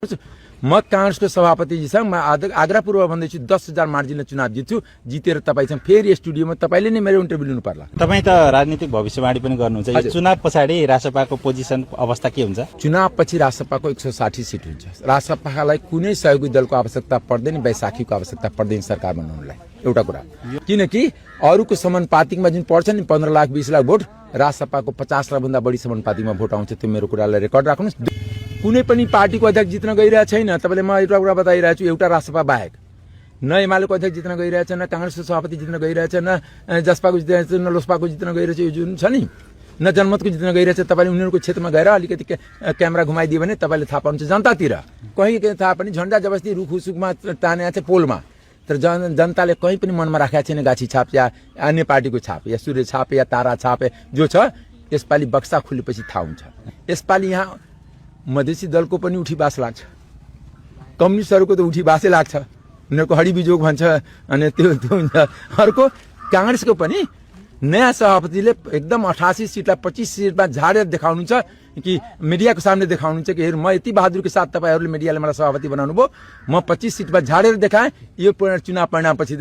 म कांग्रेसको सभापतिजीसँग म आग्रह पूर्वक भन्दैछु 10,000 मार्जिनले चुनाव जित्छु, जितेर तपाईसँग फेरि स्टुडियोमा तपाईले नै मेरो इन्टरभ्यु लिनु पर्ला। तपाई त राजनीतिक भविष्यवाणी पनि गर्नुहुन्छ, यो चुनाव पछाडि रासपाको पोजिसन अवस्था के हुन्छ? चुनाव पछि रासपाको 160 सिट हुन्छ। रासपालाई कुनै सहयोगी दलको आवश्यकता पर्दैन, बैसाखीको आवश्यकता पर्दैन सरकार बनाउनलाई। एउटा कुरा किनकि अरूको समानुपातिकमा जुन पर्छ नि 15 लाख 20 लाख भोट, रासपाको 50 लाख भन्दा बढी समानुपातिकमा भोट आउँछ। त्यो मेरो कुरालाई रेकर्ड राख्नुस्। कुनै पनि पार्टीको अध्यक्ष जित्न गइरहेको छैन। तपाईले म एउटा कुरा बताइरहेको छु, एउटा रासपा बाहेक न एमालेको अध्यक्ष जित्न गइरहेछ, न कांग्रेसको सभापति जित्न गइरहेछ, न जसपाको जित्न गइरहेछ, न लोसपाको जित्न गइरहेछ। यो जुन छ नि, न जनमतको जित्न गइरहेछ। तपाईले उनीहरूको क्षेत्रमा गएर अलिकति क्यामेरा घुमाइदियो भने तपाईले थाहा पाउनुहुन्छ जनतातिर। कहीँ थाहा पनि झन्डा जबस्ती रुखुसुकमा तानेको छ पोलमा, तर जनताले कहीँ पनि मनमा राखेको छैन गाछी छाप या अन्य पार्टीको छाप या सूर्य छाप या तारा छाप जो छ। यसपालि बक्सा खुलेपछि थाहा हुन्छ। यसपालि यहाँ मधेसी दलको पनि उठी बास लाग्छ, कम्युनिस्टहरूको त उठी बासै लाग्छ, उनीहरूको हडिबिजोग भन्छ अनि त्यो हुन्छ। अर्को कांग्रेसको पनि नयाँ सभापतिले एकदम 88 सिटलाई 25 सिटमा झाडेर देखाउनुहुन्छ कि मिडियाको सामने देखाउनुहुन्छ कि हेर म यति बहादुरको साथ तपाईहरूले मिडियाले मलाई सभापति बनाउनु भयो, म 25 सिटमा झाडेर देखाएँ। यो चुनाव परिणामपछि